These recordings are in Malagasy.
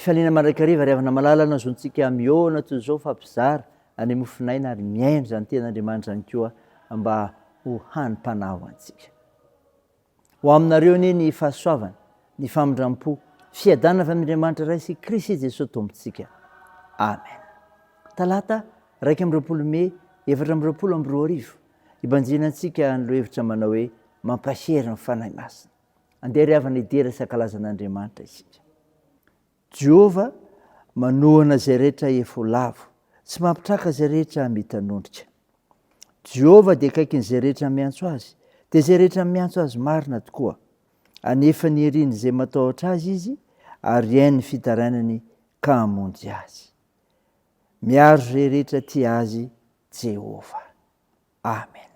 Am-pifaliana mandrakariva ry havana malala no azontsika mihaona toy izao fampizara any mofon'aina ary mihaino izany tenin'Andriamanitra izany koa mba ho hanim-panahy ho antsika. Ho aminareo anie ny fahasoavana, ny famindram-po, fiadanana avy amin'Andriamanitra Ray sy Kristy Jesoa Tompontsika. Amen. Talata, 21 Mey 2024, Ibanjina antsika ny lohevitra manao hoe Mampahery ny Fanahy Masina. Andeha ry havana hidera sy hankalaza an'Andriamanitra isika. Jehovah manohana izay rehetra efa ho lavo, sy mampitraka izay rehetra mitanondrika. Jehovah dia akaikin'izay rehetra miantso azy, dia izay rehetra miantso azy marina tokoa. Anefa ny irin'izay matahotra azy izy, ary hainy ny fitarainany ka hamonjy azy. Miaro izay rehetra tia azy Jehovah. Amena.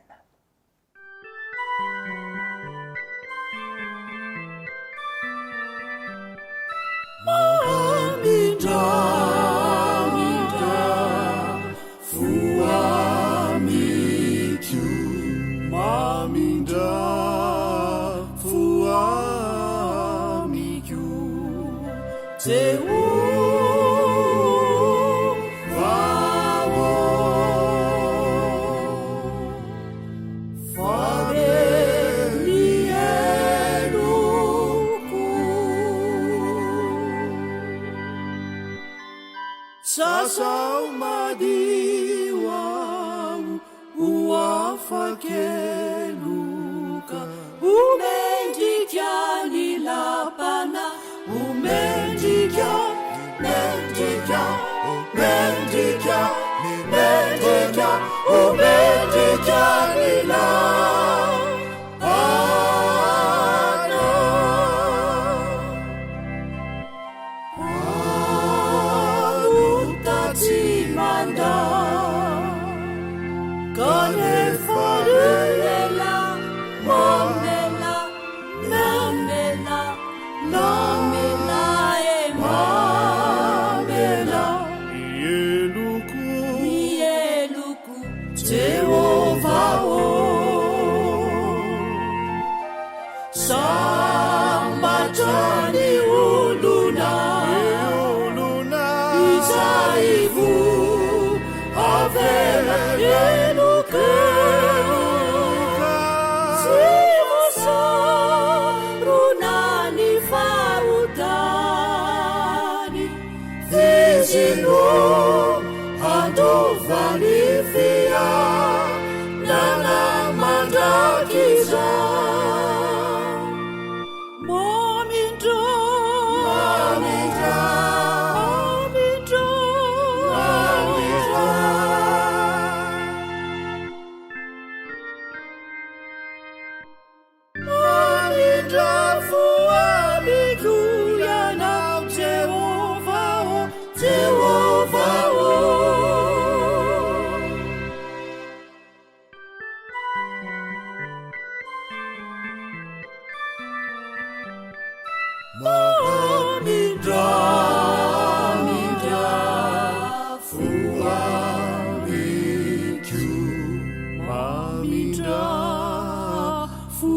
Sasao madio aho ho afak'heloka Ho mendrika ny lapana Ho mendrika, mendrika, mendrika, mendrika Ho mendrika ny lapana Mpanota tsy mandà Kanefa ela mamela Mamela, mamela e mamela Ny heloko, ny heloko Jehovah ô Sambatra ny olona izay voavela heloka Tsy voasarona ny fahotany Izy no handova ny fiainana mandrakizay. Mamindra, mamindra, mamindra, mamindra. Mamindra fo amiko Ianao, Jehovah ô, Jehovah ô. Mamindra, mamindra fo amiko, mamindra fo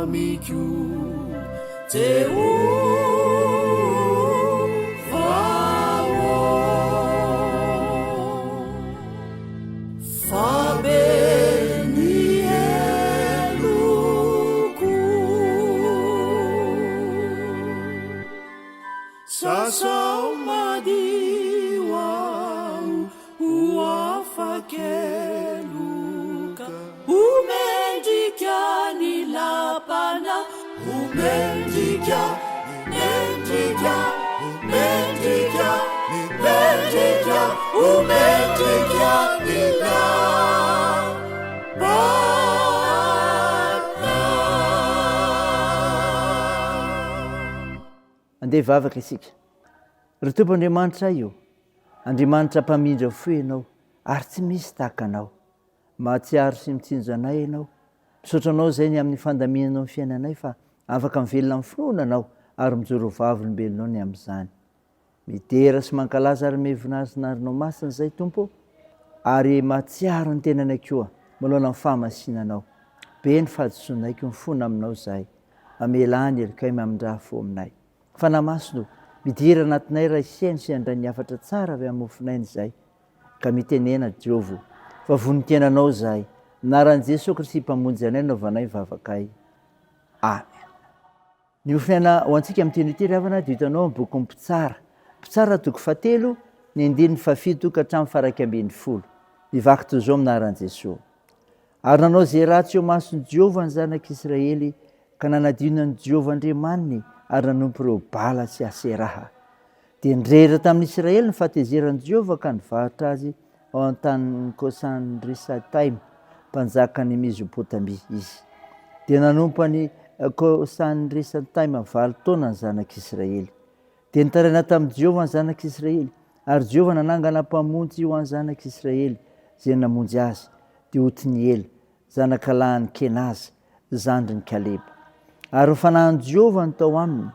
amiko, Jehovah ô. Fa be ny heloko. Sasao madio aho ho afa-keloka. Ho mendrika ny lapana, ho mendrika, mendrika, mendrika, mendrika, ho mendrika ny lapana. Andeha hivavaka isika. Ry Tompo Andriamanitray ô, Andriamanitra mpamindra fo Ianao ary tsy misy tahaka Anao. Mahatsiaro sy mitsinjo anay Ianao. Misaotra Anao izay ny amin'ny fandaminanao ny fiainanay fa afaka mivelona amin'ny finoana Anao ary mijoro ho vavolombelonao ny amin'izany. Midera sy mankalaza ary mivonazona Arinao Masina izay Tompo ô, ary mahatsiaro ny tenanay koa manoloana ny fahamasinanao. Be ny fahadisoanay koa mifona Aminao izahay. Mamelà ny helokay mamindrà fo aminay. Fanahy Masina ô, Midira anatinay Ray hihaino sy handray ny hafatra tsara avy amin'ny mofonaina izahay. Ka mitenena Jehovah o, fa vonon-tena Anao izahay. Anaran'i Jesoa Kristy Mpamonjy anay anaovanay vavakay. Amen. Ny mofonaina ho antsika amin'ity anio ity ry havana dia hitanao amin'ny bokin'ny Mpitsara. Mpitsara toko fahatelo, ny andininy fahafito ka hatramin'ny faha-11. Mivaky toy izao amin'ny anaran'i Jesoa. Ary nanao izay ratsy eo imason'i Jehovah ny zanak'Israely ka nanadino an'i Jehovah Andriamaniny ary nanompo ireo Bala sy Aseraha. Dia nirehitra tamin'ny Israely ny fahatezeran'i Jehovah ka nivarotra azy ao an-tanin'i Kosan-risataima, mpanjakan'i Mezopotamia, izy. Dia nanompo an'i Kosan-risataima valo taona ny zanak'Israely. Dia nitaraina tamin'i Jehovah ny zanak'Israely, ary Jehovah nanangana mpamonjy ho an'ny zanak'Israely, izay namonjy azy, dia Otniela, zanakalahin'i Kenaza, zandrin'i Kaleba. Ary ny fanahin'i Jehovah no tao aminy,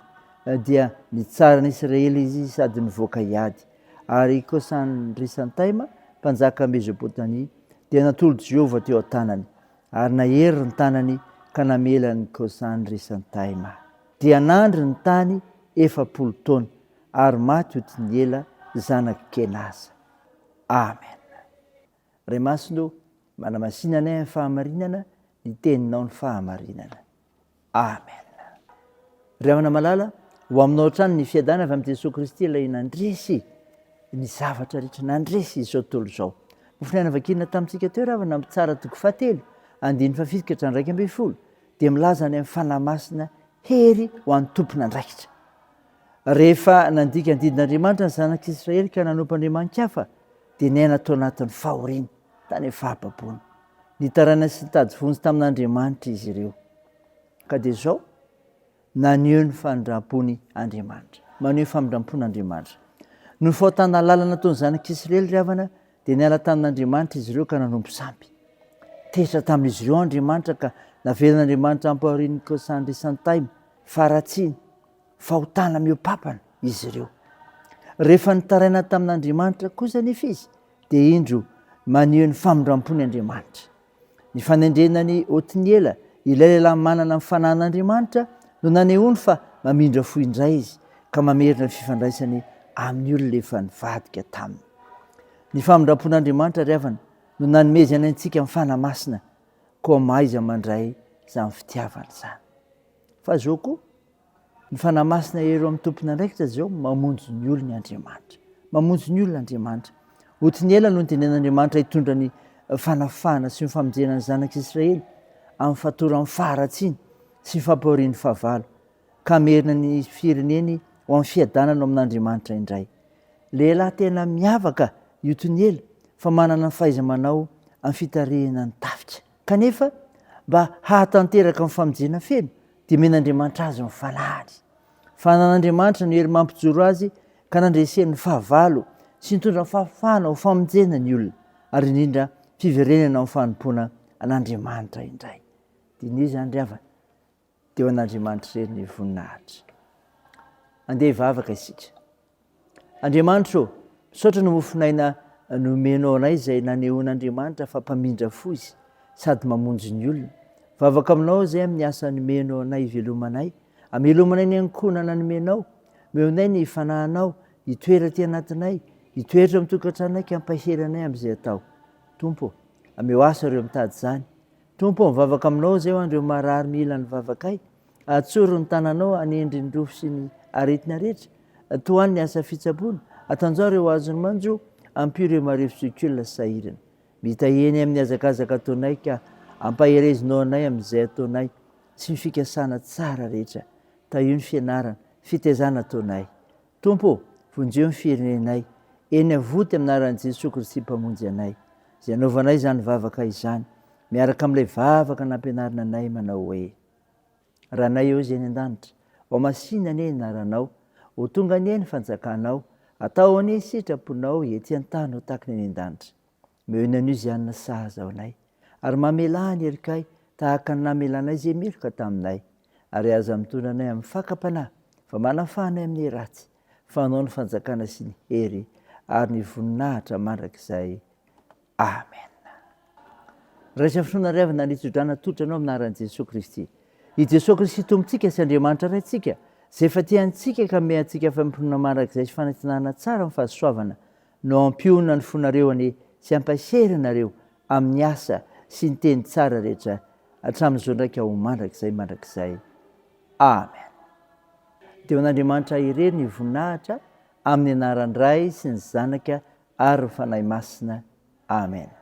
dia nitsara ny Israely izy sady nivoaka hiady. Ary i Kosan-risantaima, mpanjakan'i Mezopotamia, dia natolotr'i Jehovah teo an-tanany, ary nahery ny tanany ka namela an'i Kosan-risantaima. Dia nandry ny tany 40 taona, ary maty Otniela, zanak'i Kenaza. Amen. Ray Masina ô, manamasina anay amin'ny fahamarinana, ny Teninao ny fahamarinana. Amen. Ry havana malala, ho aminao hatrany ny fiadana avy amin'i Jesoa Kristy ilay nandresy ny zavatra rehetra, nandresy izao tontolo izao. Mofon'aina vakina tamintsika teo ry havana, Mpitsara toko fahatelo, andininy fahafito ka hatramin'ny 11, dia milaza ny amin'ny Fanahy Masina hery ho an'ny tompon'andraikitra. Rehefa nandika ny didin'Andriamanitra ny zanak'Israely ka nanompo andriamani-kafa, dia niaina tao anatin'ny fahoriana, tany amin'ny fahababoana. Nitaraina sy nitady vonjy tamin'Andriamanitra izy ireo. Ka dia izao, naneho ny famindram-pony Andriamanitra. Maneho famindram-pony Andriamanitra. Noho ny fahotana lalana nataon'ny zanak'Israely ry havana, dia niala tamin'Andriamanitra izy ireo ka nanompo sampy. Tezitra tamin'izy ireo Andriamanitra ka navelan'Andriamanitra hampahorian'ny Kosan-dRisantaima, faharatsiany, fahotana mihoa-papana izy ireo. Rehefa nitaraina tamin'Andriamanitra kosa anefa izy, dia indro maneho ny famindram-pony Andriamanitra. Ny fanendrena an'i Otniela, ilay lehilahy manana ny fanahin'Andriamanitra, no nanehoany fa mamindra fo indray izy, ka mamerina ny fifandraisany amin'ny olona efa nivadika taminy. Ny famindram-pon'Andriamanitra, ry havana, no nanomezany antsika ny Fanahy Masina, koa mahaiza mandray izany fitiavana izany. Fa izao koa, Ny Fanahy Masina ero amin'ny tompon'andraikitra izao, mamonjy ny olony Andriamanitra. Mamonjy ny olona Andriamanitra. Otniela no nitenen'Andriamanitra hitondra ny fanafahana sy ny famonjena ny zanak'Israely amin'ny fatoran'ny faharatsiana sy ny fampahorian'ny fahavalo, ka hamerina ny fireneny ho amin'ny fiadanana ao amin'Andriamanitra indray. Lehilahy tena miavaka i Otniela fa manana ny fahaiza-manao amin'ny fitarihana ny tafika. Kanefa, mba hahatanteraka ny famonjena feno, dia omen'Andriamanitra azy ny fanahiny. Fanan'Andriamanitra no hery mampijoro azy ka nandreseny ny fahavalo sy nitondra fahafahana ho famonjena ny olona, ary indrindra fiverenana amin'ny fanompoana an'Andriamanitra indray. Diniho izany ry havana, dia ho an'Andriamanitra irery ny voninahitra. Andeha hivavaka isika. Andriamanitra ô, misaotra ny mofon'aina nomenao anay izay nanehoan'Andriamanitra fa mpamindra fo Izy sady mamonjy ny olona. Vavaka aminao izay amin'ny asa nomenao anay hivelomanay. Amelomanay ny ankohonana nomenao. Omeonay ny fanahinao hitoetra aty anatinay, hitoetra amin'ny tokantranonay ka hampahery anay amin'izay atao. Tompo ô, ameo asa ireo mitady izany. Tompo ô, mivavaka aminao izay ho an'ireo marary mila ny vavakay. Atsory ny tananao hanendry ny rofy sy ny aretina rehetra. Tohano ny asa fitsaboana. Atanjaho ireo azon'ny manjo. Ampio ireo marefo zokiolona sy sahirana. Mitahia anay amin'ny hazakazaka ataonay ka ampaherezinao anay amin'izay ataonay sy ny fikasana tsara rehetra. Tahio ny fianarana, fitaizana ataonay. Tompo ô, vonjeo ny firenenay. Eny avoty amin'ny anaran'i Jesoa Kristy Mpamonjy anay. Izay anaovanay izany vavaka izany, miaraka amin'ilay vavaka nampianarina anay manao hoe. Ranay eo izay any an-danitra, ho masina anie ny anaranao, ho tonga anie ny fanjakanao, atao anie ny sitraponao ety an-tany ho tahaka ny any an-danitra. Omeo ny anio izay hanina sahaza ho anay, ary mamelà ny helokay tahaka ny namelanay izay meloka taminay, ary aza mitondra anay amin'ny fakam-panahy, fa manafaha anay amin'ny ratsy, fa Anao ny fanjakana sy ny hery ary ny voninahitra mandrakizay. Amen. Raisa finoana ry havana ny tsodrano atolotra anao amin'ny anaran'i Jesoa Kristy. I Jesoa Kristy Tompontsika sy Andriamanitra Raintsika, Izay efa tia antsika ka ame antsika fampionona mandrakizay sy fanantenana tsara amin'ny fahasoavana no hampionona ny fonareo anie sy hampahery anareo amin'ny asa sy ny teny tsara rehetra hatramin'izao ndraika ho mandrakizay mandrakizay. Amen. Dia ho an'Andriamanitra irery ny voninahitra amin'ny anaran'ny Ray sy ny Zanaka ary ny Fanahy Masina. Amen.